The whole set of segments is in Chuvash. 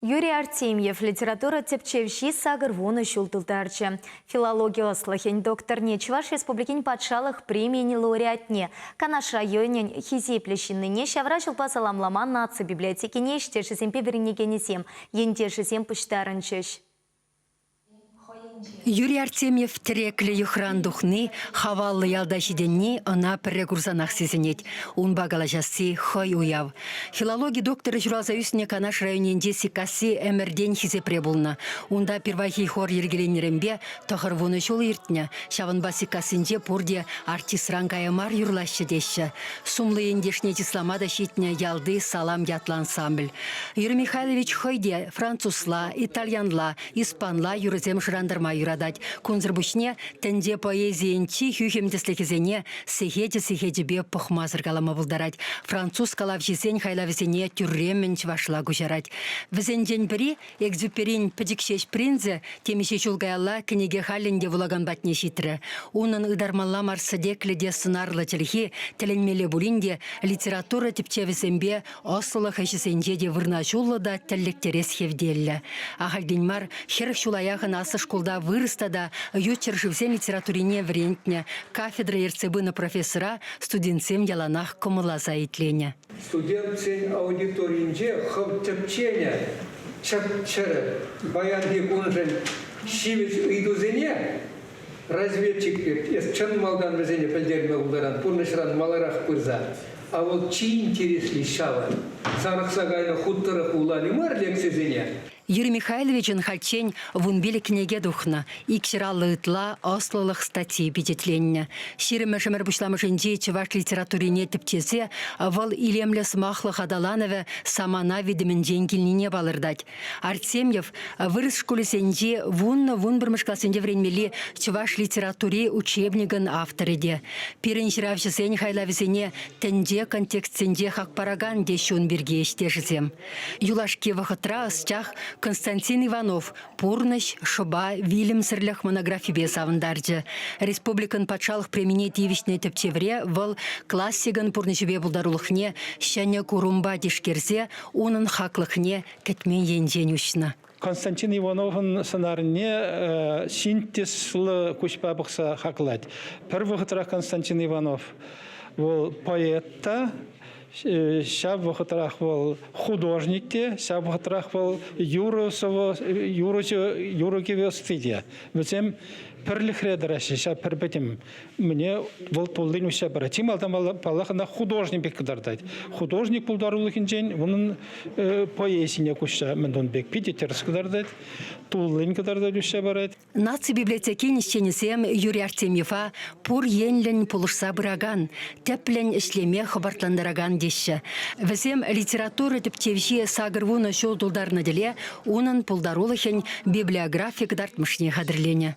Юрий Артемьев литература тӗпчевҫи 80 ҫул тултарчӗ. Филологи ӑслӑхӗн докторне Чӑваш Республикин патшалӑх премийӗн лауреатне, Канаш районӗн хисеплӗ ҫыннине ҫавра ҫулпа саламлама наци библиотекине ӗҫтешӗсемпе вӗренекенӗсем, ентешӗсем пуҫтарӑнчӗҫ. Юрий Артемьев тӗреклӗ йӑхран тухни, хаваллӑ ялта ҫитӗнни ӑна пӗрре курсанах сисӗнет. Унпа калаҫасси хӑй уяв. Филологи докторӗ ҫуралса ӳснӗ Канаш районӗнчи Сиккасси ӗмӗртен хисепре пулнӑ. Унта пирвайхи хор йӗркеленнӗренпе 90 ҫул иртнӗ. Ҫавӑнпа Сиккассинче пурте артистран кая мар юрлаҫҫӗ теҫҫӗ. Сумлӑ ентешне чыслама та ҫитнӗ ялти «Салам» ятлӑ ансамбль. Юрий Михайлович хӑй те французла, итальянла, испанла юрӑсем шӑрантарма юратать. Кунсӑр пуҫне тӗнче поэзийӗн чи хӳхӗм тӗслӗхӗсене сехечӗ-сехечӗпе пӑхмасӑр калама пултарать. Француз калавҫисен хайлавӗсене тӳрремӗн чӑвашла куҫарать. Вӗсенчен пӗри Экзюперин Пӗчӗк ҫеҫ принцӗ темиҫе ҫул каялла кӗнеке халӗн те вулакан патне ҫитрӗ. Унӑн ытармалла мар сӗтеклӗ те сӑнарлӑ чӗлхи тӗлӗнмелле пулин те литература тӗпчевӗсемпе ӑслӑлӑх ӗҫӗсенче те вырнаҫуллӑ та тӗллектерес хевтеллӗ. Ахальтен мар 40 ҫула яхӑн аслӑ шкулта вырӑс тата ют ҫӗршывсен литературине вӗрентнӗ, кафедра ертсе пынӑ профессора студентсем яланах кӑмӑлласа итленӗ. Студентсен аудиторийӗнче хӑв тӗпченӗ чӗп-чӗрӗ паянхи куншӑн ҫивӗч ыйтусене разведчик пек эс чӑн малтан вӗсене пӗлтерме пултаран, пурнӑҫран маларах пырса. А вӑл чи интересли ҫавӑ. Сарӑхса кайнӑ хут тӑрӑх вулани мар лекцисене. Юрий Михайловичӑн хальччен 15 кӗнеке тухнӑ, 250 ытла ӑслӑлӑх статйи пичетленнӗ. Ҫирӗммӗш ӗмӗр пуҫламӑшӗнчи чӑваш литературине тӗпчесе вӑл илемлӗ сӑмахлӑх аталанӑвӗ самана витӗмӗнчен килнине палӑртать. Артемьев вырӑс шкулӗсенчи вуннӑ-вунпӗрмӗш классенче вӗренмелли чӑваш литератури учебникӗн авторӗ те. Пирӗн ҫыравҫӑсен хайлавӗсене тӗнче контекстсенче хак паракан теҫҫӗ ун пирки ӗҫтешӗсем. Юлашки вӑхӑтра ӑсчах Константин Иванов «Пурнӑҫ, шӑпа, вилӗмсӗрлӗх» монографипе савӑнтарчӗ. Республикӑн патшалӑх премине тивӗҫнӗ тӗпчевре вӑл классикӑн пурнӑҫӗпе пултарулӑхне ҫӗнӗ курӑмпа тишкерсе унӑн хаклӑхне кӗтмен енчен уҫнӑ. Константин Ивановӑн сӑнарне синтезлӑ куҫпа пӑхса хаклать. Пӗр вӑхӑтрах Константин Иванов вӑл поэт та, ҫав вӑхӑтрах вӑл художник те, ҫав вӑхӑтрах вӑл юрӑ сӑвӑ, юрӑҫӑ, юрӑ-кӗвӗ ӑсти те. Вӗсем пӗрлӗхре тӑраҫҫӗ, ҫав пӗр пӗтӗм мне вӑл туллин уҫса парать. Чи малтан, паллах, ӑна художник пек кӑтартать. Художник пултарулӑхӗнчен унӑн поэзине куҫса мӗн тун пек питӗ тӗрӗс кӑтартать, туллин кӑтартать, уҫса парать. Наци библиотекин ӗҫченӗсем Юрий Артемьева пур енлӗн пулӑшса пыракан, тӗплӗн ӗҫлеме хӑпартлантаракан теҫҫӗ. Вӗсем литература тӗпчевҫи 80 ҫул тултарнӑ тӗле унӑн пултарулӑхӗн библиографи кӑтартмӑшне хатӗрленӗ.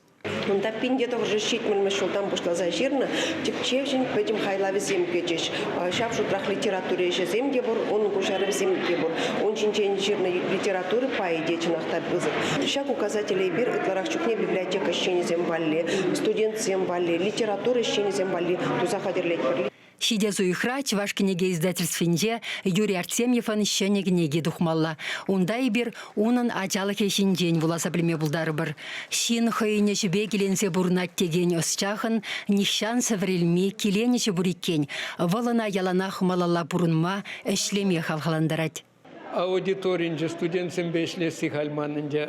Унта 1970 ҫултан пуҫласа ҫырнӑ тӗпчевҫӗн пӗтӗм хайлавӗсем кӗчӗҫ. Ҫав шутрах литература ӗҫӗсем те пур, унӑн куҫарӑвӗсем те пур. Ун ҫинчен ҫырнӑ литература пайӗ те чӑнах та пысӑк. Ҫак указателе эпир ытларах чухне библиотека ӗҫченӗсем валли, студентсем валли, литература ӗҫченӗсем валли туса хатӗрлетпӗр. Ҫитес уйӑхра Чӑваш кӗнеке издательствинче Юрий Артемьевӑн ҫӗнӗ кӗнеки тухмалла. Унта эпир унӑн ачалӑхӗ ҫинчен вуласа пӗлме пултарӑпӑр. Ҫын хӑйӗн ӗҫӗпе киленсе пурӑнать текен ӑсчахӑн нихҫан сӗвӗрӗлми киленӗҫӗ пур иккен. Вӑл ӑна яланах малалла пурӑнма, ӗҫлеме хавхалантарать. Аудиторинче студентсемпе ӗҫлесси халь ман ӗнтӗ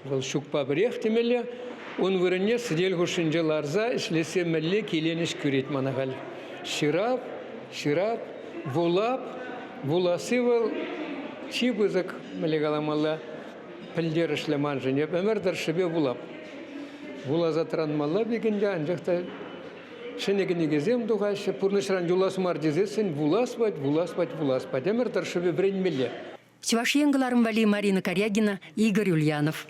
вӑл ҫукпа пӗрех темелле. Ун вырӑнне сӗтел хушшинче ларса ӗҫлесе мӗнле киленӗҫ кӳрет мана халь. Ҫырап, ҫырап, вулап. Вуласси вӑл чи пысӑк, мӗнле каламалла, пӗлтерӗшлӗ маншӑн. Эп ӗмӗр тӑршшӗпе вулап. Вуласа тӑранмалла пек ӗнтӗ, анчах та Ҫӗнӗ кӗнекесем тухаҫҫӗ, пурнӑҫран юлас мар тесессӗн вулас пать, вулас пать, вулас пать. Ӗмӗр тӑршшӗпе вӗренмелле. Чӑваш Ен кӑларӑм валли Марина Карягина, Игорь Ульянов.